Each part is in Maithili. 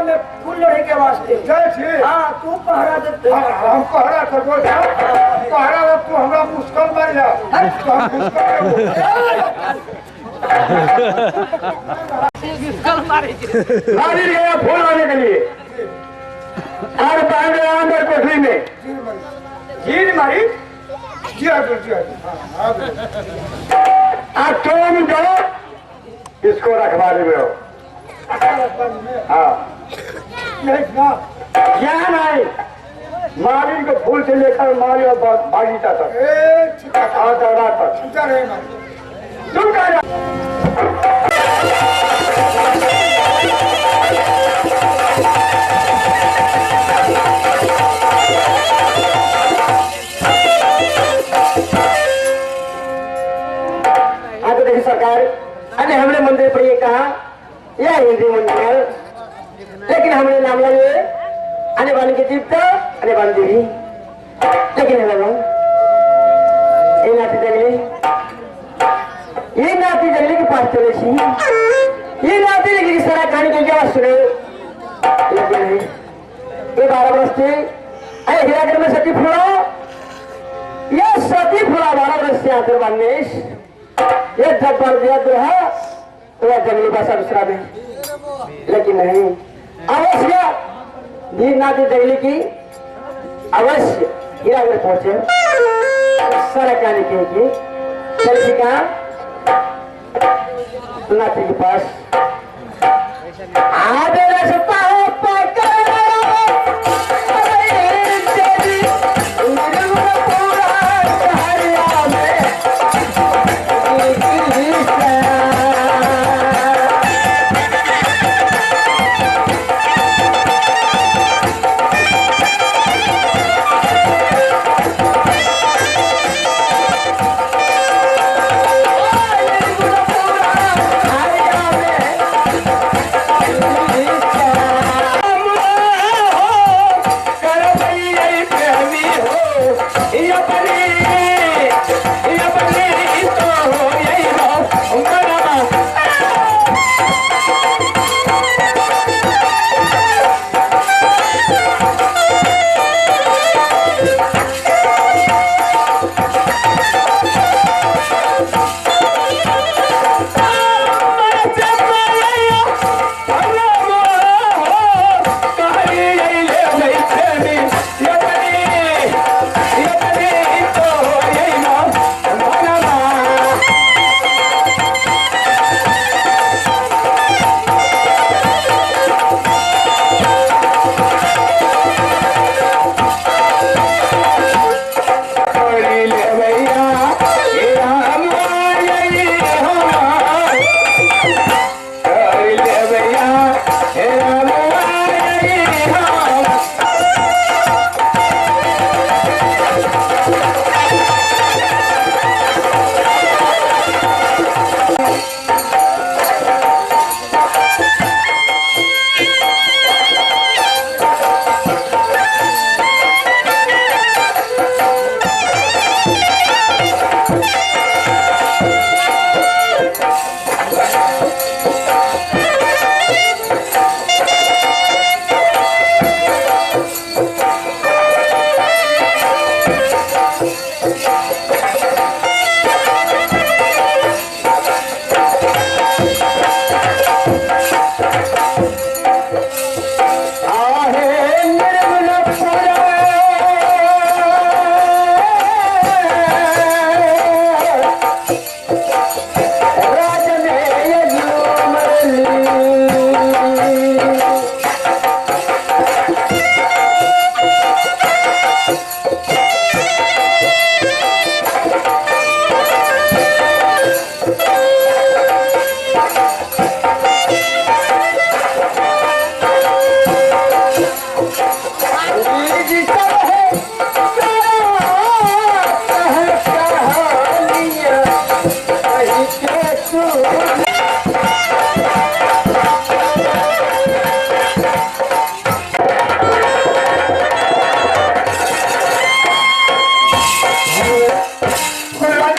में फूल लोढ़े के वास्ते। जाइ छी। हाँ, तू पहरा दे। हाँ, हम पहरा करबो। पहरा दे, तू हमरा मुश्किल मारि जा तो हम मुश्किल मालिन गया फूल लाने के लिए और पहन गया अंदर कोठरी में जी मारी। जीन मारी। जी हजुर, जी हजुर, हाँ, हजुर। और तुम जाओ, इसको रखवाली में हो। हाँ। यही ना? यहाँ नहीं, मालिन को फूल से लेकर माली और बागीचा तक। ए, ठीक है। और दरबार तक। जा रहे हैं मारी। तुम कहा जा? हाँ, तो देखिए सरकार, अरे हमने मंदिर पर ये कहा यह हिंदी मंदिर, लेकिन हमने नाम लगे अने वाली के दीप्त अने वाली देवी, लेकिन हमें ये नाती जंगली, ये नाती जंगली के पास चले छी, ये नाती जंगली की सारा कहानी के क्या सुने, लेकिन नहीं, ये 12 वर्ष थी, अरे हीरागढ़ में सती फूला, ये सती फूला 12 वर्ष से आकर बांधने ये जब पर दिया दुहा तो वह जंगली भाषा दूसरा में, लेकिन नहीं, अवश्य दीन नाती जंगली की अवश्य हीरागढ़ पहुंचे, सारा कहानी कहेगी चल का नाती के पास आदर रस्ता पकड़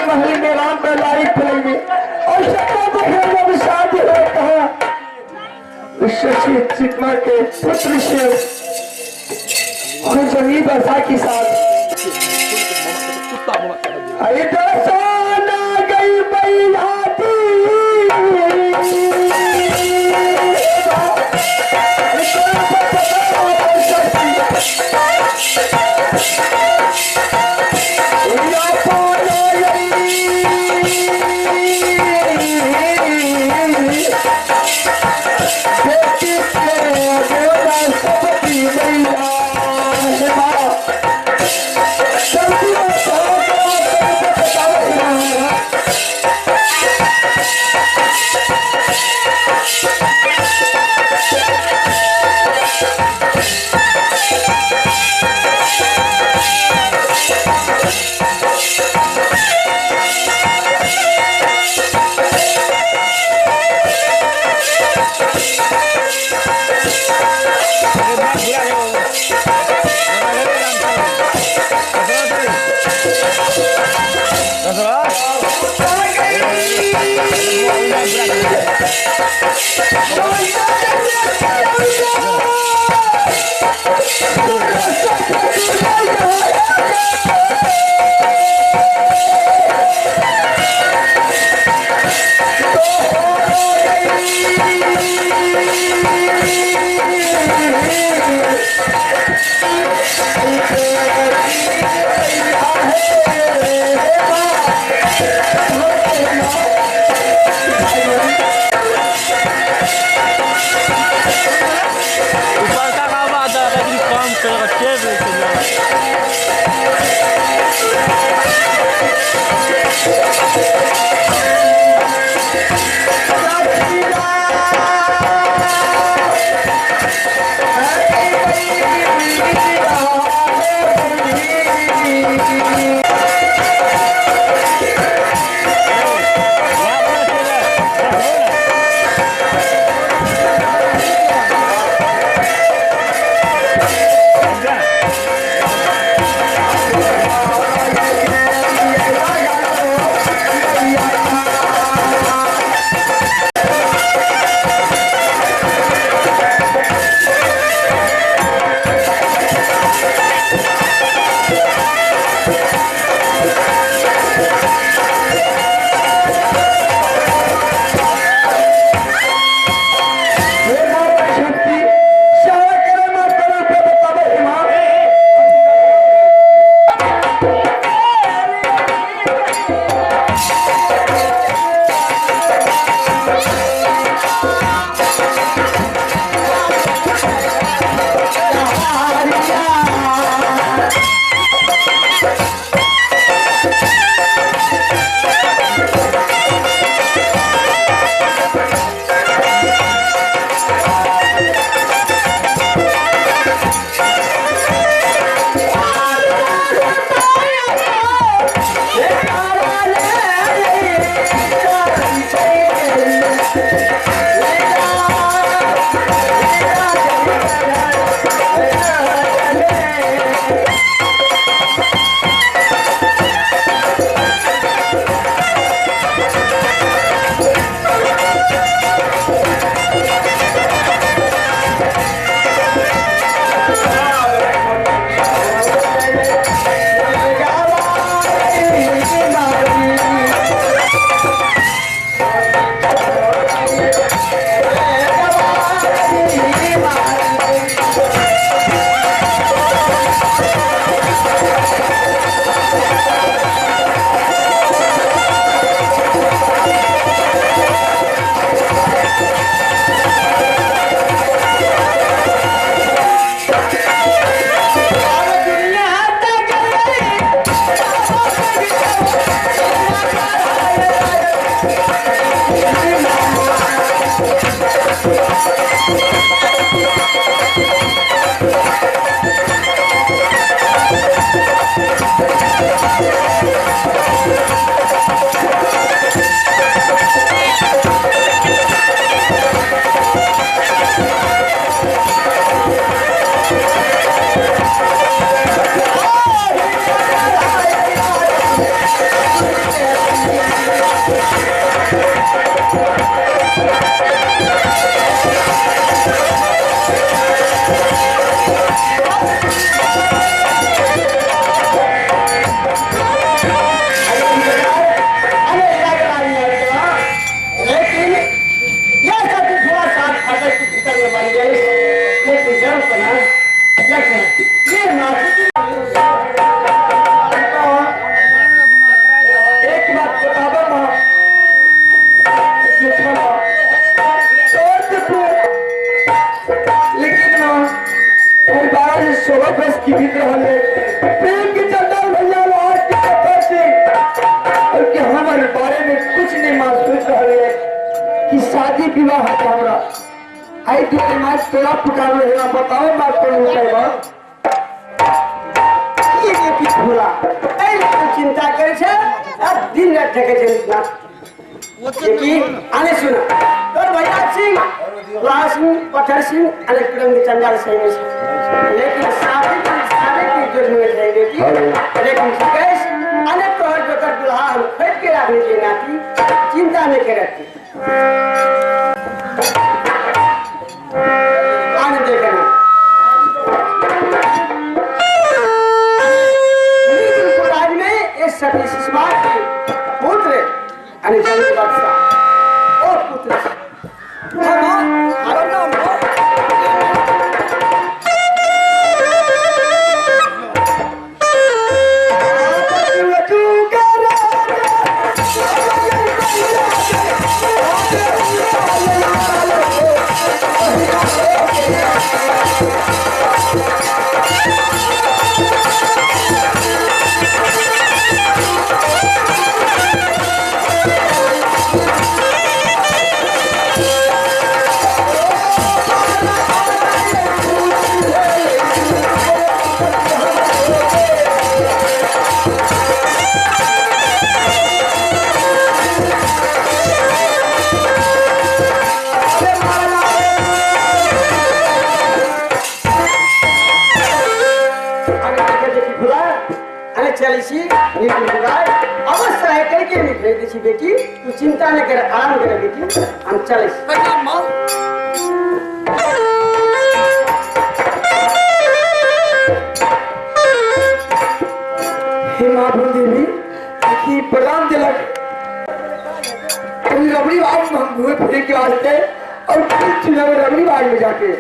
महल में राम पे लाइट फैलेगी और सबको देखने में शादी होता है। शशि चिकमा के पुत्र शिव खुशनी बरसा के साथ अरे दर्शन गई बैहाती की बीत रहल है प्रेम के चंदाल भैया आज के पत्थर से और कि हमारे बारे में कुछ नहीं महसूस रहल है कि शादी विवाह है हमरा आई दुआरे मार तोरा पुकार रहे बताओ मार कोन उपाय बा। ये बेटी भोला एहि लए चिंता करे छै आ दिन रात ठके छै ना देखी आने सुना तोर भैया सिंह लाल सिंह पत्थर सिंह अने प्रेम के चंडाल सही में छै लेकिन शादी की शादी की जरूरत है बेटी लेकिन ठीक है अने तोहर जोकर दुल्हा हम खोज के राखने छियै नाती चिंता नहीं करत आने देखना राज में एक सती शिशुपाल के पुत्र आणि जंगली बादशाह और पुत्र अवश्य है करके नहीं भेज दी बेटी तू चिंता नहीं कर आराम कर बेटी हम चले। हे माँ देवी की प्रणाम दिलक रबड़ी बाग में हम घूमे फिरे के वास्ते और फिर चुनाव रबड़ी बाग में जाके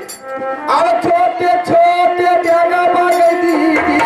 अब छोटे छोटे प्यारा बाग दीदी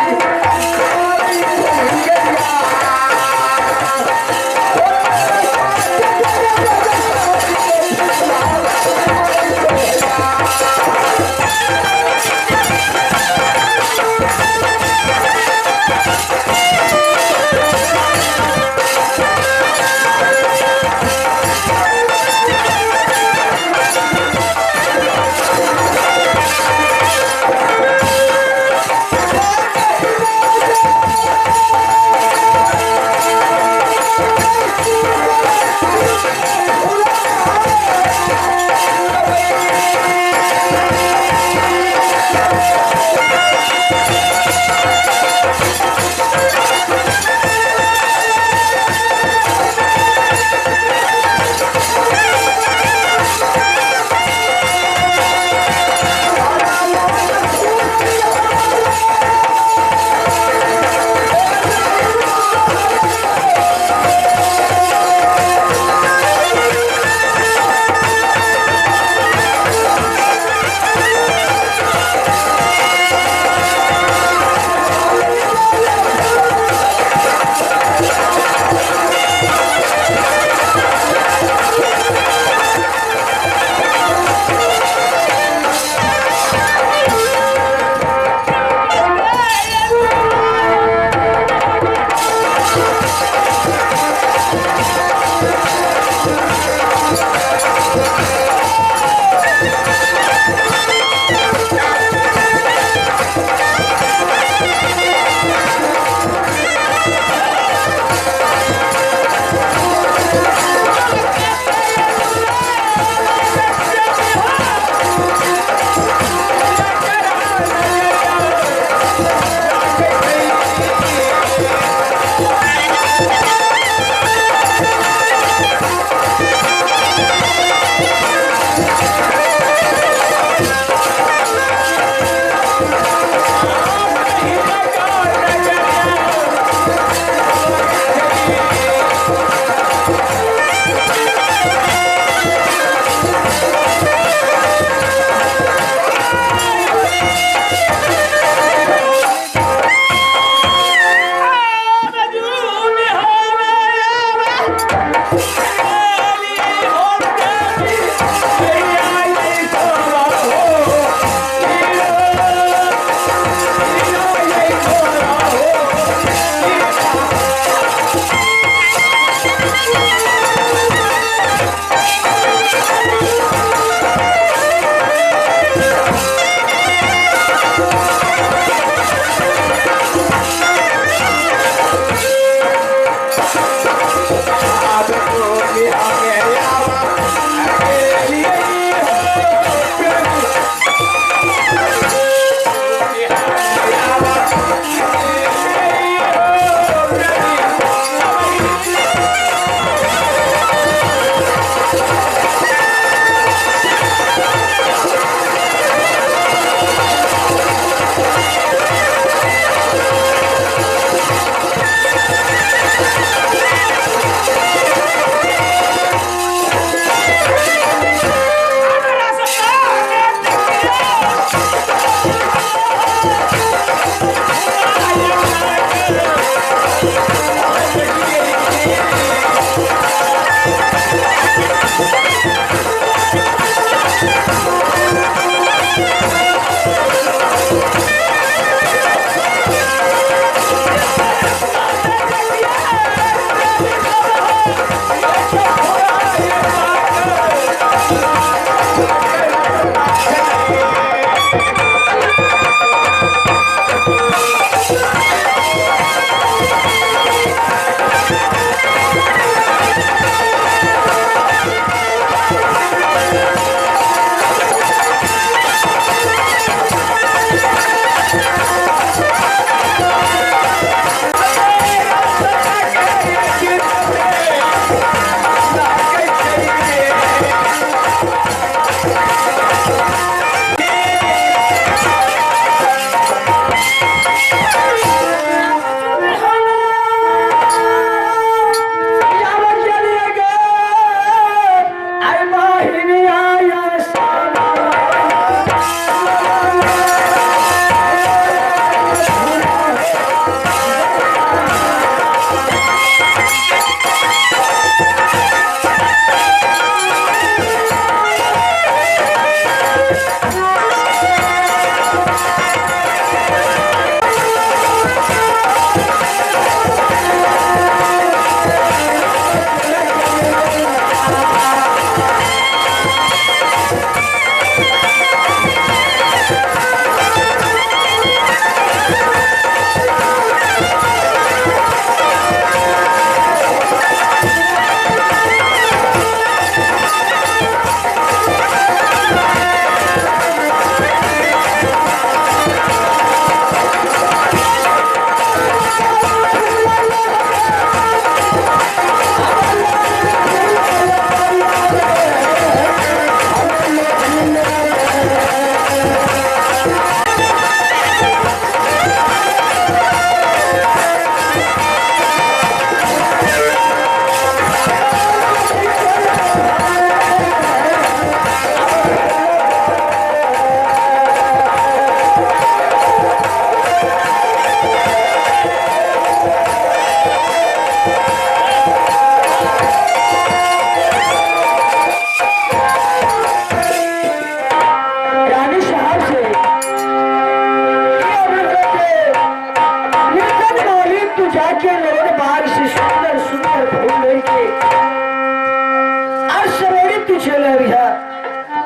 छलै भैया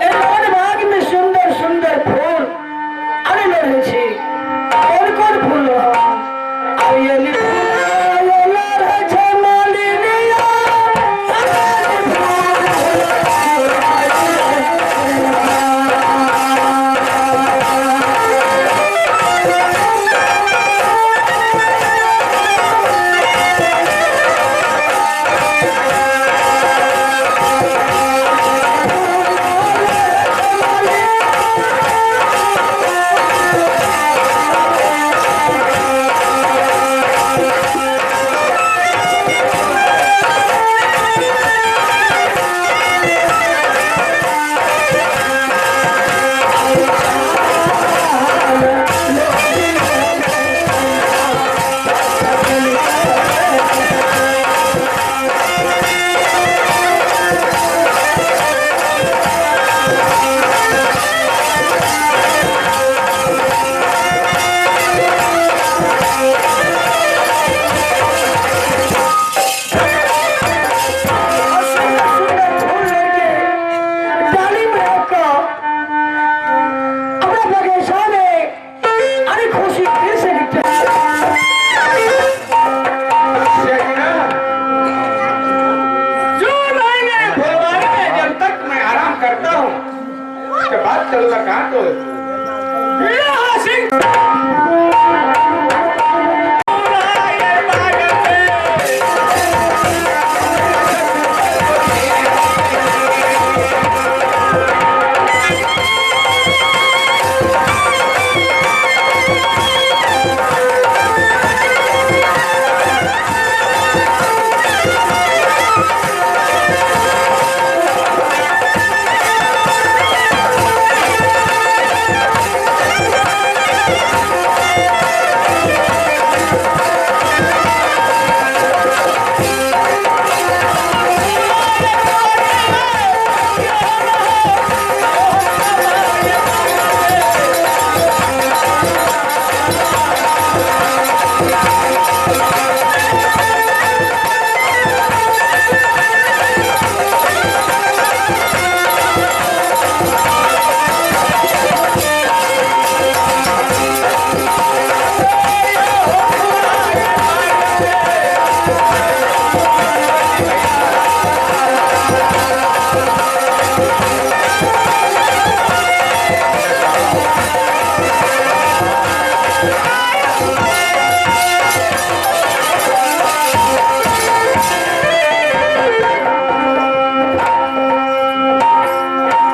ए वन बाग में सुंदर सुंदर फूल अरे लड़े छी। कौन कौन फूल रहा अब ये लड़े छे मालिनिया। और सुंदर सुंदर फूल लेके डाली में रखकर अपना बगीचा में अरे खुशी फिर से दिखते। जो मैंने फुलवारी में जब तक मैं आराम करता हूँ, उसके बाद चल लगा तो यहाँ सिंह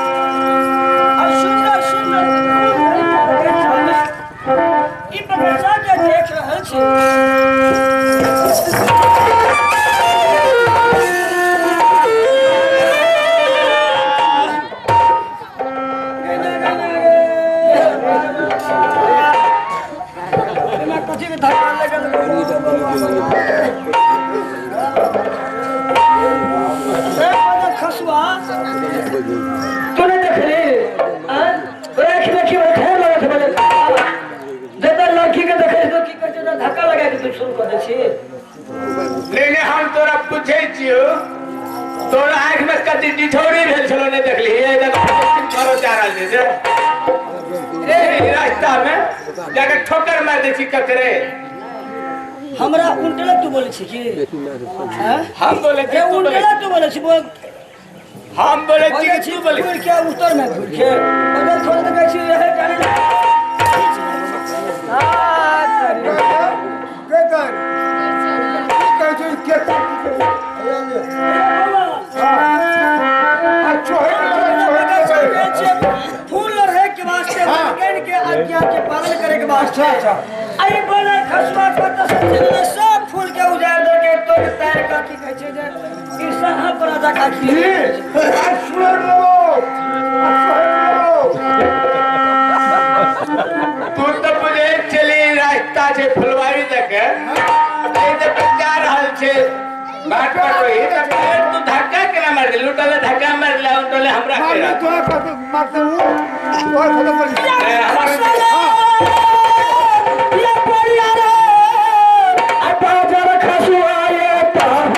और सुंदर सुंदर फूल लेके ई बगीचा के देख रहल छी। एना कथी के धक्का लगल? ए बड़ा खसुआ। तूने देख ली आँख देखी बड़े ठहर लगे थे बोले जब लड़की के देखे तो की कहै छै, धक्का लगा के तू शुरू कर दै छी। नहीं नहीं, हम तोरा पूछे छियो, तोरा आँख में कथी डिठौरी भेल छलो? नहीं देखली? ये देख करो जा रहल छै से ए रास्ता में जाके ठोकर मार दै छी ककरे। हमरा उल्टला तू बोलै छी की हैं? हम बोले ए छी तू बोले? उल्टला तू बोलै छी, बोल। हम बोले छी बोलै कि छी तू बोले? घुर के उत्तर में घुर के बगल छोड़ के कहै छी रहे जाने। केतन की कहै छै? केतन की कहै छै? आ चोहर चोहर। फूल रहे के वास्ते वैज्ञानिक के आज्ञा के पालन करे के वास्ते। अच्छा। अरे बड़ा खसुआ पत्ता सब चलले, सब फूल के उजाड़ दे के तोड़ तार का की कहै छै जे ई सहा पर राजा का की की आ सुन लो, आ सुन लो। तू तऽ बुझै छली रास्ता छै फुलवारी तक, एहि तऽ जा रहल छै बाट पर रही तऽ फेर तू धक्का केना मारि देली? उठले धक्का मारि देले, उठले हमरा मारने केना? तोरा कत मारते हूँ तोरा खत्म कर। ए, हमर ये बढ़िया रे। आ बाजार खसुआ ये पाहुन।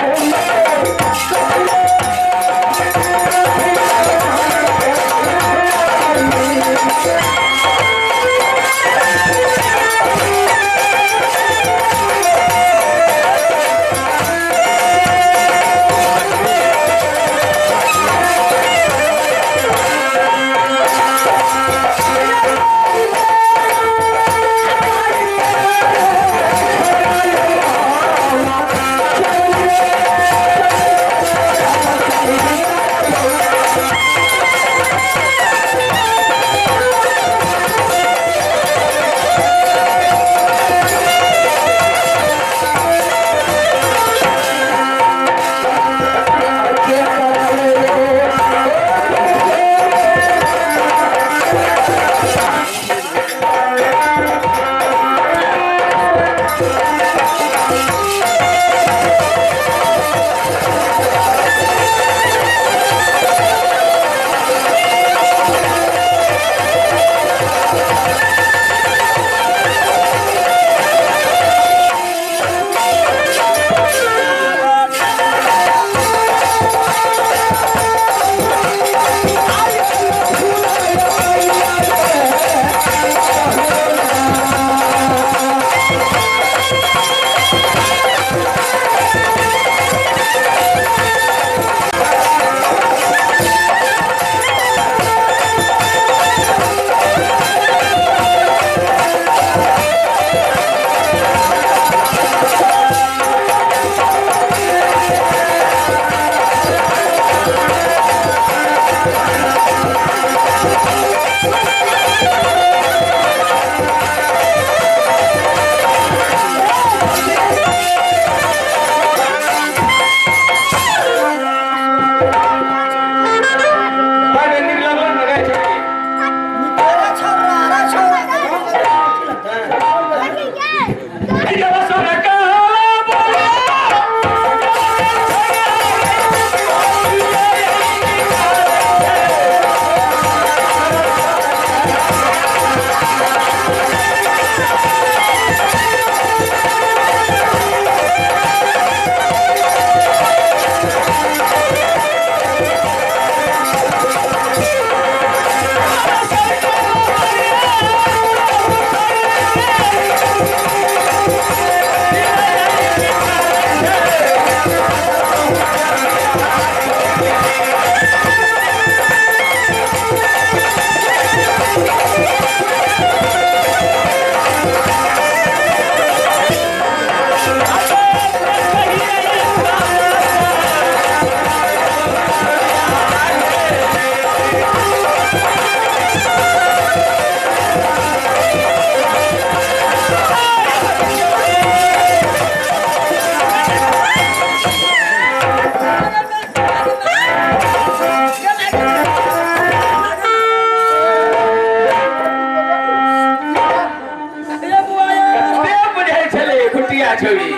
छोड़ी।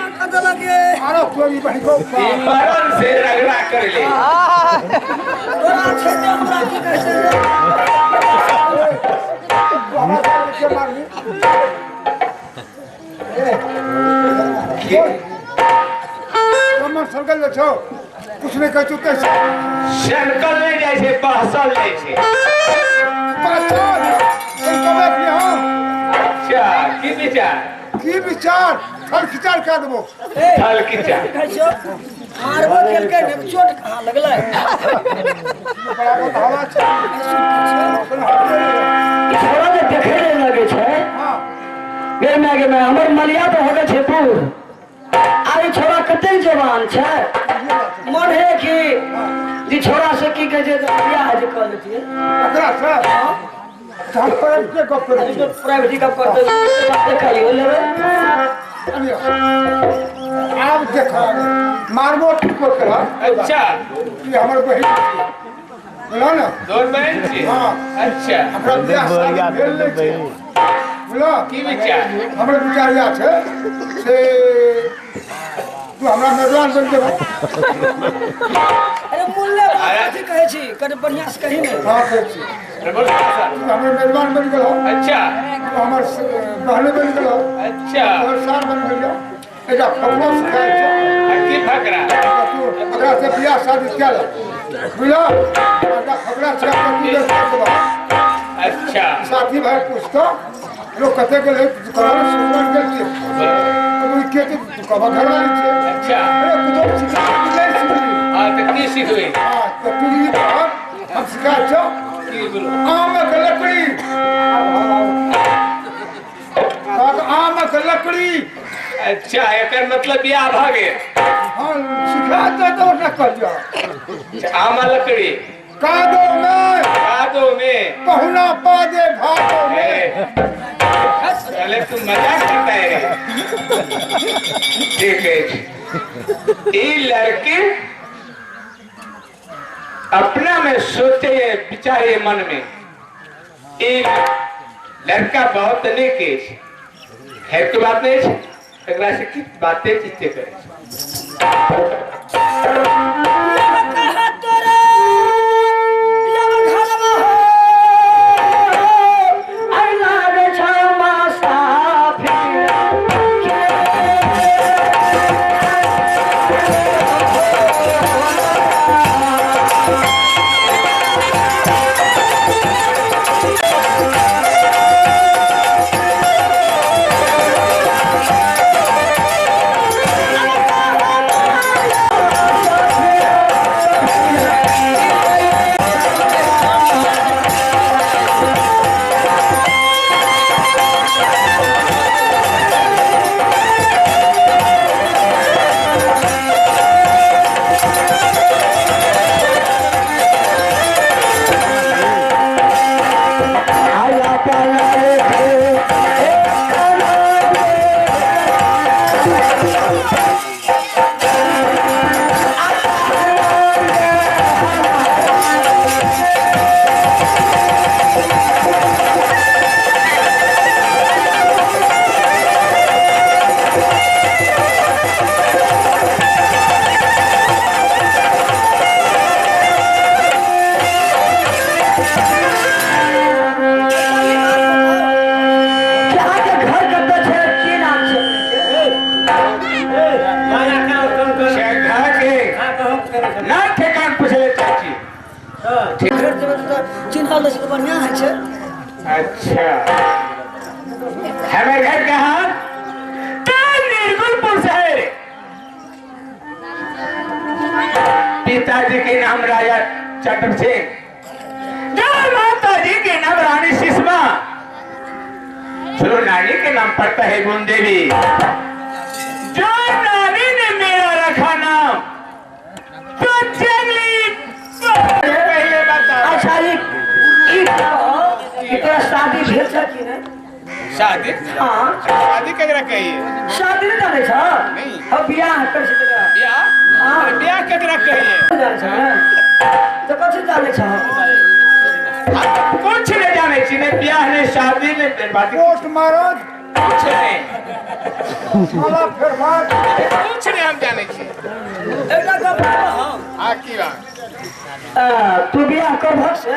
आरो चोरी बहिन को। ई मरण से रगड़ा कर ले। तोरा छै जे हमरा की कहै छै रे? तू हमरा सार के मारली? कमर सरकल जाइ छौ, कुछ नहि कहै छौ कैसे? सनकल नहि जाइ छै, बहसल जाइ छै। पाछा सरकबे कि हम। अच्छा, की विचार? की विचार? थल खिचार कए देबो। थल खिचार। कहै छौ, मारबो केलकै ने, चोट कहाँ लगलै? बराबर हवा छै। छोड़ा जे देखे नहि लगै छै। हँ। गे माय, गे माय, हमर मलिया तऽ हो गेल छै बूढ़ आ ई छोड़ा कतेक जवान छै। मन है कि जे छोड़ा से की कहै छै बियाह जे कऽ लेतियै। एकरा से तऽ हम प्राइवेटे गप करै छी। प्राइवेट गप करतै, देखाइयो लेबै। अनियो। आब देख, मारबो टूटबो करब। अच्छा। ई हमर बहिन छियै, बुझलहो ने? तोर बहन छी? हँ। अच्छा। हमरा बियाह शादी भेल नहि छै, बुझलहो? की विचार? हमर विचार इएह छै से तू हमरा मेजबान बनि जेबह। अरे मूल्य बात कथी कहै छी? कनि बढ़िआँ से कही ने। हँ, कहै छी। अरे बोल सर। तू हमर मेजबान बनि गेलहो। अच्छा। तू हमर बहने बनि गेलहो। अच्छा। तोहर सार बनि गेलियौ। एकटा फकरो सिखायल छै। आ की फकरा? तू एकरा से बियाह शादी कए ले, बुझलहो? एकटा फकरा छै, तू बेस कर देबह। अच्छा। साथी भाई पूछतो लोग कते गेल, कहल सुमन गेल छियै। तब के तू कहबह घरवाली छियै। अच्छा। अरे कुछो सिखा नहि सिखली। हाँ, तऽ की सिखबै? हाँ, तऽ तू ई कह, हम सिखा छौ। की बोलो? आमक लकड़ी। कहत आमक लकड़ी। अच्छा, एकर मतलब बियाह भऽ गेल? हाँ, सिखा दे तो ओकरा कहलियौ। अच्छा, आम आ लकड़ी कादो में। कादो में। पहुना पादे भादो में। ए, साले तू मजाक करता है रे? ठीक है, ई लड़की अपना में सोचे है, विचारे मन में, ई लड़का बहुत नीक अछि। खैर, के बात नहीं छै, एकरा से की बाते चीते करै छै। कहा तोरा यब घरवा हो। अरे लागै छौ मासाफी। आया पाया रे ए कना। अहाँके घर कतऽ छै? की नाम छै? से घर के ना ठेकान पूछले चाची। घर जेबै तऽ चिन्हल दै छै तऽ बढ़िआँ होइ छै। अच्छा, हमारे घर कहाँ? तो निर्गुणपुर शहर। पिताजी के नाम राजा चंद्र सिंह, माता जी के नाम रानी सुषमा, जो नानी के नाम पड़ता है गुण देवी। जो नानी ने मेरा रखा नाम तो जंगली। पहले बता। अच्छा, ई ई कहो कि तोरा शादी भेल छ कि नहि? शादी? हाँ। शादी केकरा कहिए? शादी नहि जानै छ? नहीं। हम बियाह कर छै तकरा। बियाह? हाँ। अरे बियाह केकरा कहिए? जानै छ ने? तऽ कथी जानै छ? कुछ नहीं जाने छी, नहीं बियाह, नहीं शादी, नहीं बात। कोर्ट महाराज। कुछ नहीं। साला फेर बात। कुछ नहीं हम जाने छी। एकटा गप कहब हम। आ की बात? तू बियाह करबहक से?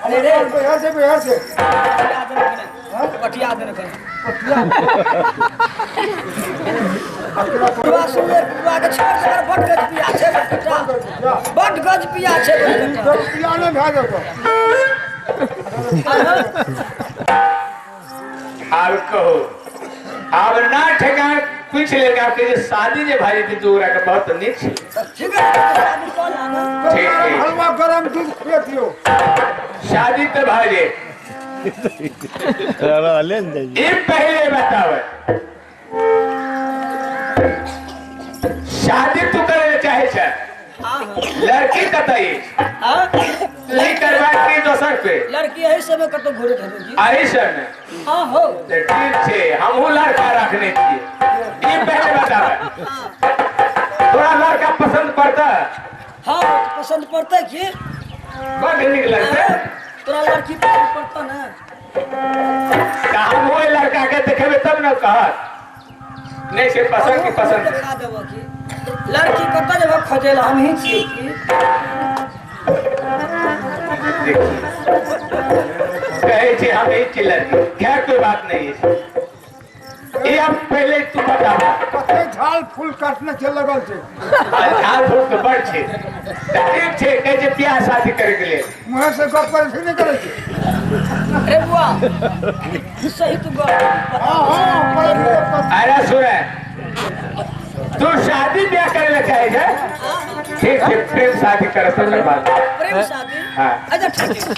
अरे रे। बिहार से, बिहार से। पटिया देने कहीं। बुआ सुन ले, बुआ के छोड़ दे, बड गज पिया छै बड़कटा। बड गज पिया छै बड़कटा। पिया नहि भए जेतौ। आब कहो, आब ना ठेकान पूछ लेगा कि जे शादी जे भाई थी तू के बहुत नीक छै। ठीक है, शादी कऽ लाना। ठीक है। हलवा गरम दूध खुएतियो। शादी तो भाई जे। ये पहले बतावे, शादी तू करे चाहे छे? लड़की कतई? हाँ? नहीं करवा के दोसर पे। लड़की एही समय कतौ घुरैत हेतौ जी। एही समय? हाँ हो। तो ठीक छे, हमहू लड़का रखने छियै। ये पहले बतावे, तोरा लड़का पसंद पड़ता? हाँ पसंद पड़ता की? बड नीक लगतै। तोरा लड़की पसंद पड़ता ना? तऽ हम ओहि लड़का के देखेबै तब ने कहत। नहीं से पसंद की पसंद। देखा देबो की लड़की कतऽ जेबो खोजै लए, हमही छियै की? कहै छै हम ही छी लड़की। खैर कोई बात नहीं है। ये अब पहले तू बता। कते झाल फूल काटने छै लगल छै। आ झाल फूल तऽ बड़ छै। तऽ ठीक छै, कहै छै बियाह शादी करे के लेल। मुँहे से गप करै छै, नहि करै छै। अरे बुआ, सही तू गप। हाँ, हाँ, करै छै गप। अरे सुन, तू शादी ब्याह करे ला चाहे छै? ठीक छै, प्रेम शादी करे तो बात। प्रेम शादी? हाँ। अच्छा ठीक है।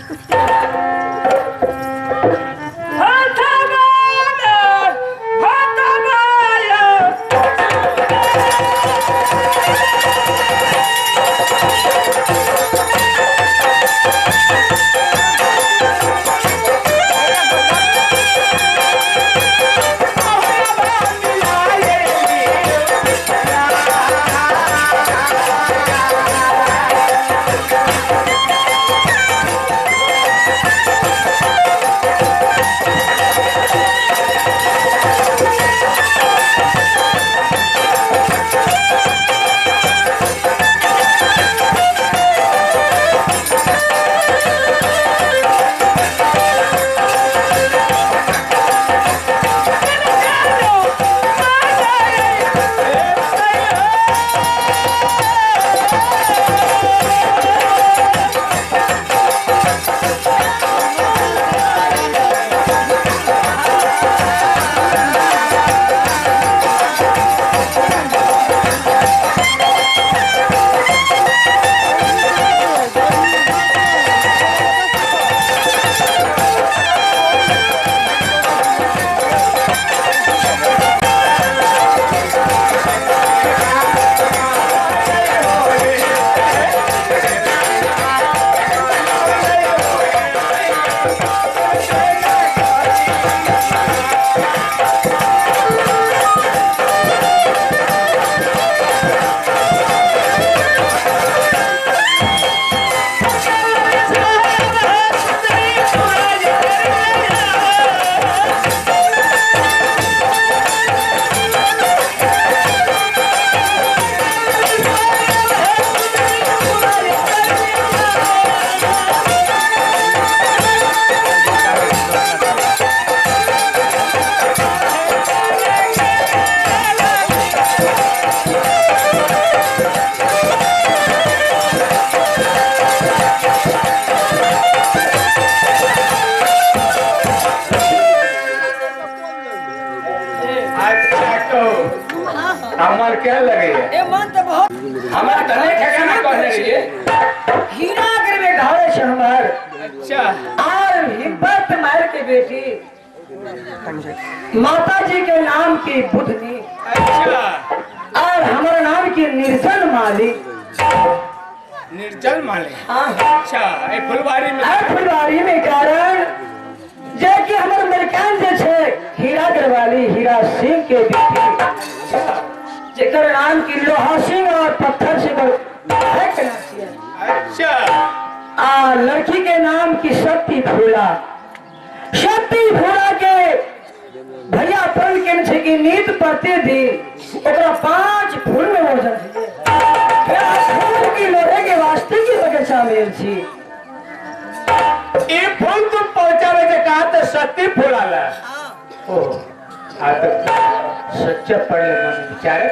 हमर क्या लगे ए मन तो बहुत हमरा त नहीं ठेकाना कहने रहिए। हीरा गिरवे घर छै हमर। अच्छा। और हिम्मत मार के बेटी माता जी के नाम की बुधनी। अच्छा। और हमर नाम की निर्जल माली। निर्जल माली। हाँ। अच्छा, ए फुलवारी में। ए फुलवारी में कारण जे कि हमर मलकान जे छै हीरा गरवाली हीरा सिंह के बेटी, जेकर नाम की लोहा सिंह और पत्थर से अच्छा। आ लड़की के नाम की शक्ति भोला। शक्ति भोला के भैया प्रण केने छै कि नित प्रतिदिन ओकरा 5 फूल में भोजन छै। फूल की लोढ़े के वास्ते की बगीचा में छी। ई फूल तुम पहुंचावे के कहा तो सत्य फूल आला। ओ आ तो सच्चा पढ़ले मन विचारे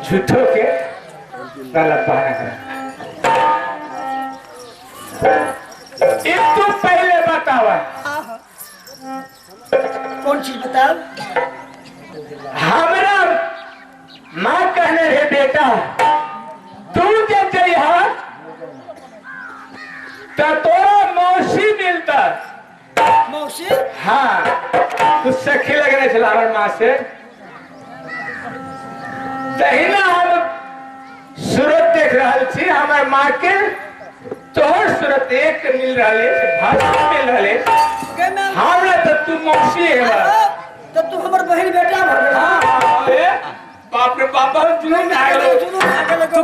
झूठो के गलत बहाना कर। एक तो पहले बतावा। कौन चीज बताओ? हमरा माँ कहने रहे बेटा तू जब जइहा तो तोरा मौसी मिलता। मौसी? हाँ, तू सखी लगने छला हमर माँ से। तहिना हम सूरत देख रहल छी, हमर माँ के तोहर सूरत एक मिल रहल है, भाषा मिल रहल है। हमरा तो तू मौसी है। तो तू हमर बहिन बेटा भ गेल। हाँ, ए, बाप रे बाप, हम जुनून आ गेलो। जुनून आ गेलो। तू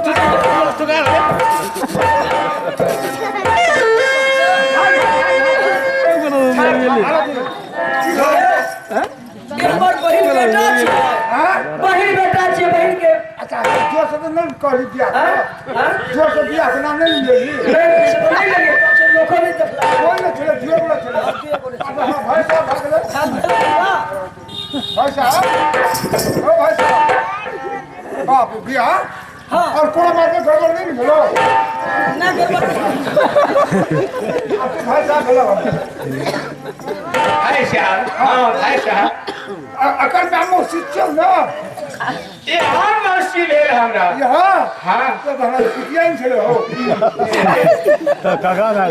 हमर बहिन बेटा छी। बहिन बेटा छी बहिन के। अच्छा जोर से तो नहीं कहली बियाह। जोर से बियाह के नाम नहीं लेली। नहीं लेली, लोको नहीं देखला। कोई नहीं छले, जियो बोले छले। हां भाई साहब भाग गेलै। भाई साहब, ओ भाई साहब, बाप बियाह। हां और कोनो बात में गड़बड़ नहीं भेलो। ना गड़बड़। अब तो भाई साहब भेलो। भाई साहब, हां भाई साहब, अकर नाम मौसी छियौ ना। ये हम मौसी भेल हमरा। यहाँ? हाँ। तो हमरा कुटिया नहीं छले हो। तो काका ना।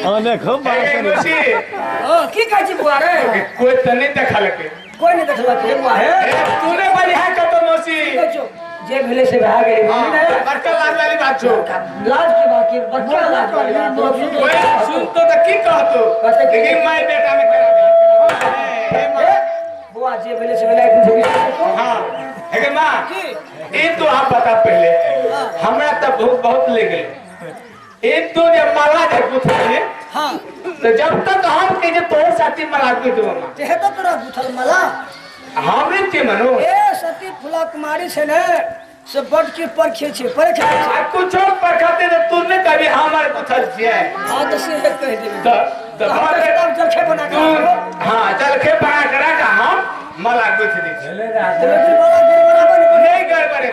आने खूब बात ए, मौसी। हां की कहै छी बुआ रे? कोई त नहीं देखलकै। कोई नहीं देखलकै बुआ हे। तूने बढ़िया कतो मौसी। जे भेले से भा गेलै। हां, बड़का लाज वाली बात छौ। लाज के बाकी बड़का लाज वाली बात। कोई सुन तो त की कहतो? लेकिन my बेटा में करा गेल। बुआ जे भेले से भेलै एक दिन। हां, हे मां की ई तो आप बता पहले। हमरा त बहुत बहुत ले गेल। ई तो जे माला जे गुथले। हां, तो जब तक हम के जे तोर साथी माला गुथ दो मां। ते हेतो तोरा गुथल माला। हम नहीं के मनो। ए सती फुला कुमारी छै ने से बड के परखे छै, परखे छै। आ कुछो परखते त तू ने कभी हमर गुथल छियै। हां त से कहि देबे। त त हम जलखे बना के। हां, जलखे बना के राख, हम माला गुथ दै छी। नहीं गड़बड़े।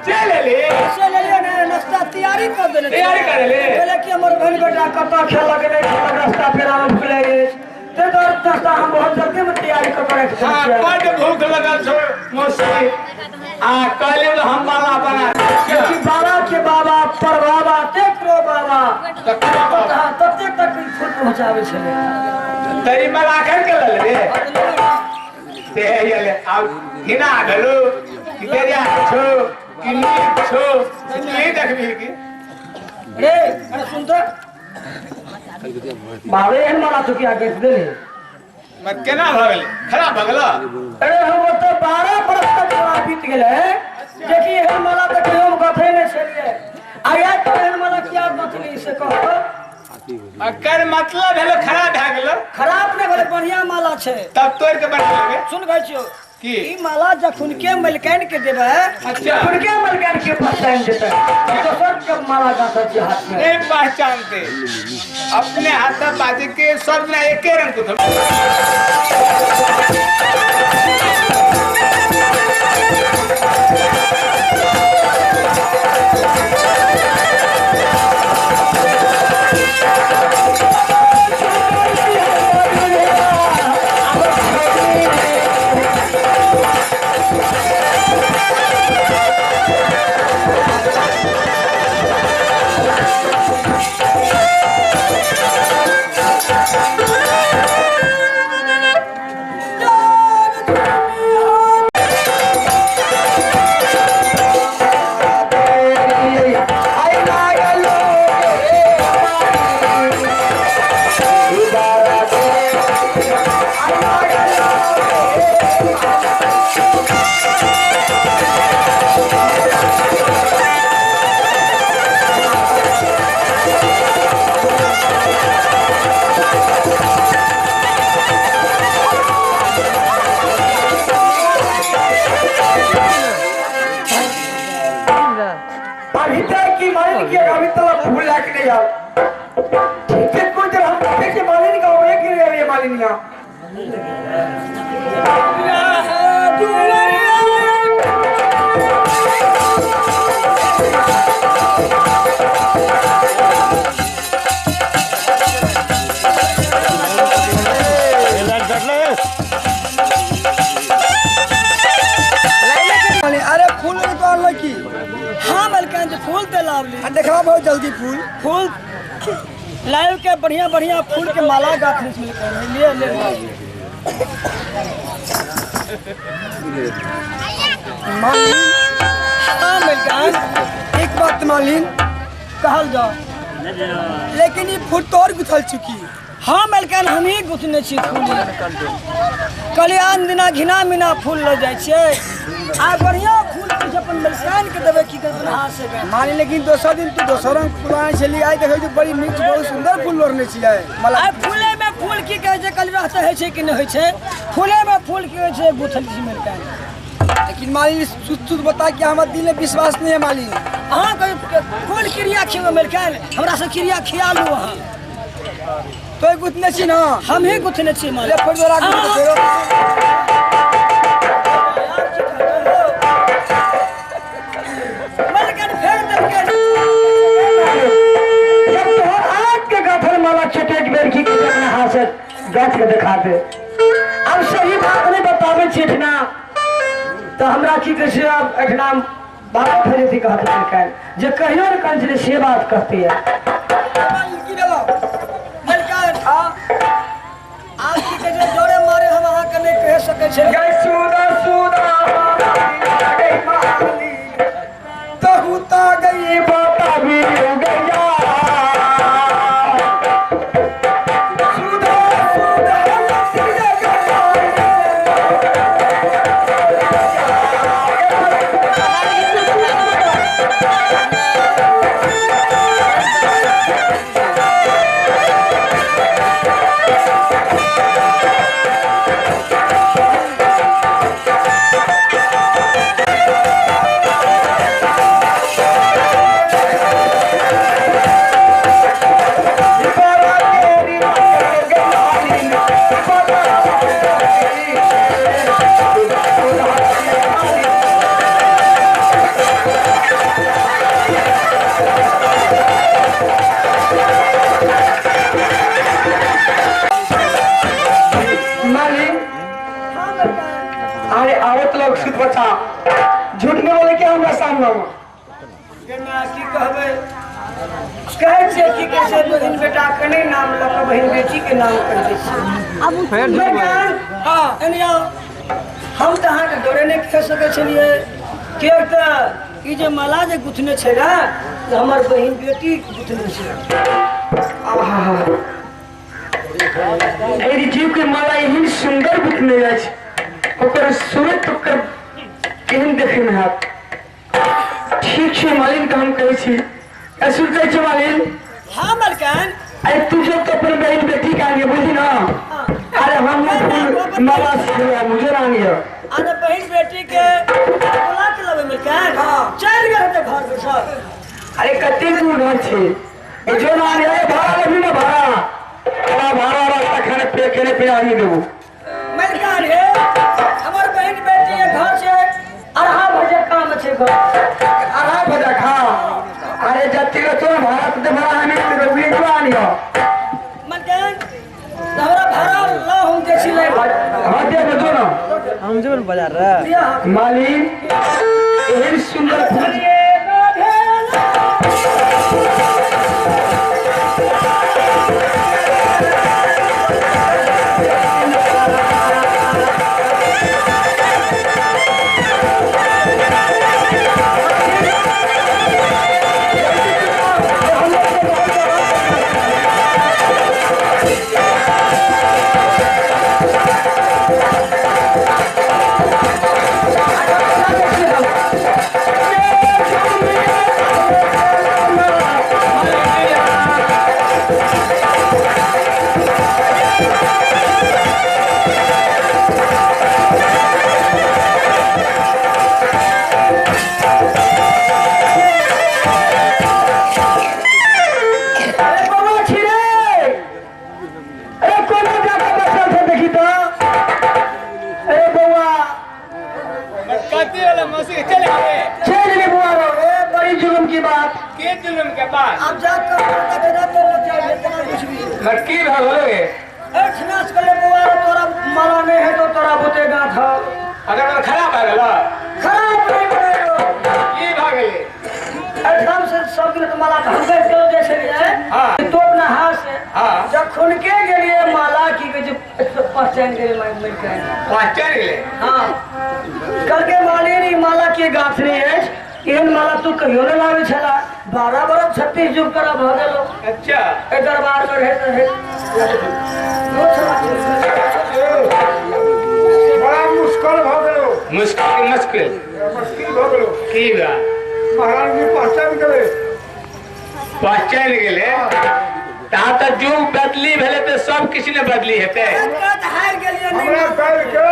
चल एली। चल एलियै ने, नाश्ता तैयारी कर देने छियै। तैयारी कर ले। कहले कि हमर बहन बेटा कतऽ खेलक नहि खेलक, रास्ता पेरा में भुलै अछि, ताहि दुआरे नाश्ता हम बहुत जल्दी में तैयारी कऽ के राखि देने हाँ, छियै। बड्ड भूख लगल छौ मौसी, आ कहले जे हम बाबा बना कि बाबा के बाबा पर बाबा तेकरो बाबा हाँ, तते तक ई फूल पहुँचाबै छलै। तरी मला कर के लल रे ते ये आब हिना भेलो कि बेरिया छो कि नीक छो की देखबी की रे, अरे सुन तऽ, बाबे एहन माला चुकिया के देले। मत केना भऽ गेलै? खराब भऽ गेलो? अरे हम ओतऽ 12 बरस तक तोरा बीत गेलै जेकि एहन माला तऽ कहियो हम गथै नहि छलियै, आ आइ तो एहन माला किया गथली से कह। एकर मतलब भेलो खराब भए गेलो। खराब नहि भेलै, बढ़िया माला छै। तब तोड़ के बना लेबै। सुन कहै छियौ की? ई माला जखुन के मलकाइन के देबै, अच्छा। जखुन के मलकाइन के पहचान जेतै, दोसर के माला गाँथै छियै हाथ में। नहीं पहचानते अपने हाथ बाजे के सब ना एके रंग के। अभी तक की मालिन के अभी तक फूल लाके नहीं आओ। ठीक है, कुछ देर हम देखे कि मालिन का होए कि नहीं ये मालिनिया। अरे फूल तो आनल की? हाँ मलकान जी, फूल तो लावली। आ देखबा बहुत जल्दी फूल। फूल लाइव के बढ़िया बढ़िया फूल के माला गाथ ले ले। मालिन। हाँ मलकान। एक बात मालिन। कहल जाओ। लेकिन ये फूल तोड़ गुथल चुकी। हाँ मलकान, हम ही गुथने छी फूल। कल्याण दिना घिना मिना फूल लऽ जाइ छियै, आ बढ़िया फूल किछु अपन मलकान के देबै की करबै हाथ से गए। मालिन, लेकिन दोसर दिन तू दोसर रंग फूल आनै छली, आइ देखै छी बड़ी नीक बहुत सुंदर फूल लोढ़ने छियै। मला आइ फूले में फूल की कहै छै, कल रहते होइ छै कि नहि होइ छै, फूले में फूल की होइ छै गुथल छी मलकान। लेकिन मालिन शुद्ध शुद्ध बता कि हमर दिल में विश्वास नहीं है मालिन। अहाँ कहियो फूल क्रिया खिएबै मलकान, हमरा से क्रिया खिया लू अहाँ। तो गुथने छी ना? हम ही गुथने छी मालिन। ले फिर दोरा गुथ फेरो। मलकान फेर देलकै। जब तोहर आँख के गाथल माला चटक बेर की के अपना हाथ से गाछ के देखा दे। अब सही बात नहीं बताबै छी एठना तो हमरा की कहै छै, अब एठना बाबा फरेती कहत मलकान जे कहियो ने कहै छलै से बात कहती है। मालिन की भेलो? मलकान, आब की कहै छै, डरे मारे हम अहाँके नहि कहि सकै छी। अरे आवत लोग सुत बचा झूठ नहीं बोले क्या हमरा सामने में? केना की कहबै कहै छियै की कहै छै बहिन बेटा के नहि नाम लऽ कऽ बहिन बेटी के नाम कहि दै छियै। हँ एने आउ। हम तऽ अहाँके डरे नहि खेल सकै छलियै, किएक तऽ ई जे माला जे गुथने छै ने से हमर बहिन बेटी गुथने छै। एहि जीव के माला एहन सुंदर गुथने अछि, ओकर सूरत ओकर केहन देखे में हैत। ठीक छै मालिन के हम कहै छी, सुन कहै छै मालिन। हाँ मलकान। अरे तू जो तो अपन बहन बेटी का आगे बुझी ना। अरे हम फूल माला से मुझे रानी है। अरे बहन बेटी के बोला के लबे मलकान। हाँ चल गए ते घर पे सर। अरे कते दूर घर छै ए जो ना आने भाड़ा लेबी ना भाड़ा भाड़ा भाड़ा रास्ता खाने पे केने पे आनी देबो। मलकान हे हमर बहन बेटी के घर से अढ़ा बजे काम छै घर। अढ़ा बजे खा। अरे जति तो भाड़ा ते भाड़ा हमें ते रवि जो आनी हो। मलकान हमरा भाड़ा ला हम दे छी ले। हां दे दो ना। हम जो बाजार रे मालिक एहन सुंदर फूल अब जाकर लड़की भगोगे नाच कर ले बुआ तोरा माला नहीं है तो तोरा बुते गाथ। अगर वो खराब आ गला खराब नहीं बनेलो की भागले एकदम से सब दिन तो माला हम गए चलो जैसे है। हां तो अपना हाथ से। हां जब खुन के गेलिए माला की के जो पहचान गेले मिल के पहचान गेले। हां कल के माली नी माला के गाथ नहीं है एहन माला तू कहियो न लावे छला 12 बरस 36 जुग करा भ गेलो। अच्छा ए दरबार में रहे रहे बड़ा मुश्किल भ गेलो। मुश्किल मुश्किल मुश्किल भ गेलो की बा महाराज जी पहचान गेले। पहचान गेले ता त जुग बदली भेले त सब किछु ने बदली हेते। हार गेलिए नहीं हमरा काल के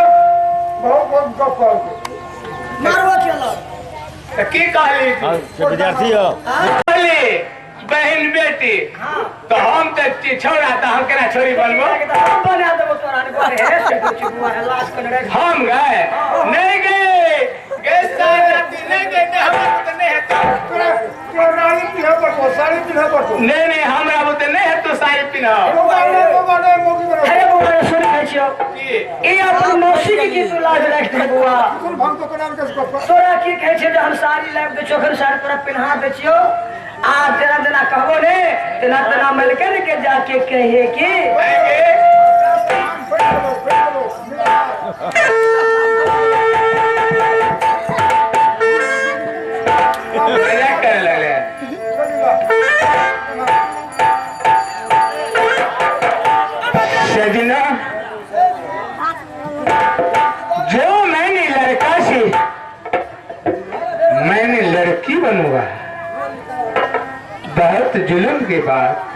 बहुत बहुत गप कहल मारवा केला त की कहली विद्यार्थी हो कहली बहन बेटी। हां तो हम त छोड़ा त हम केना छोरी बनबो हम बना देबो तोरा ने बोले हे से कुछ बुआ है लाश कने हम गए नहीं गए गए सारा दिन नहीं गए त हमरा त नहीं हेतो तोरा तोरा रानी पिन्ह पड़तो साड़ी पिन्ह पड़तो। नहीं नहीं हमरा बुते नहीं हेतो साड़ी पिन्ह। मोगा नहीं मोगी बनो। अरे बुआ सुन खाइ छियो की ई अपन मौसी के की तू लाज राख दे बुआ कुल भंग तो कोना के गप तोरा की कहै छै जे हम साड़ी लाबि दै छियो अखन साड़ी तोरा पिन्हा दै छियो आ तेरा जेना कहबो ने तेना तेना मलकन के जाके कहिए कि मजाक करे लगले। सजना जो मैंने लड़का से मैंने लड़की बनूंगा बहुत जुल्म के बाद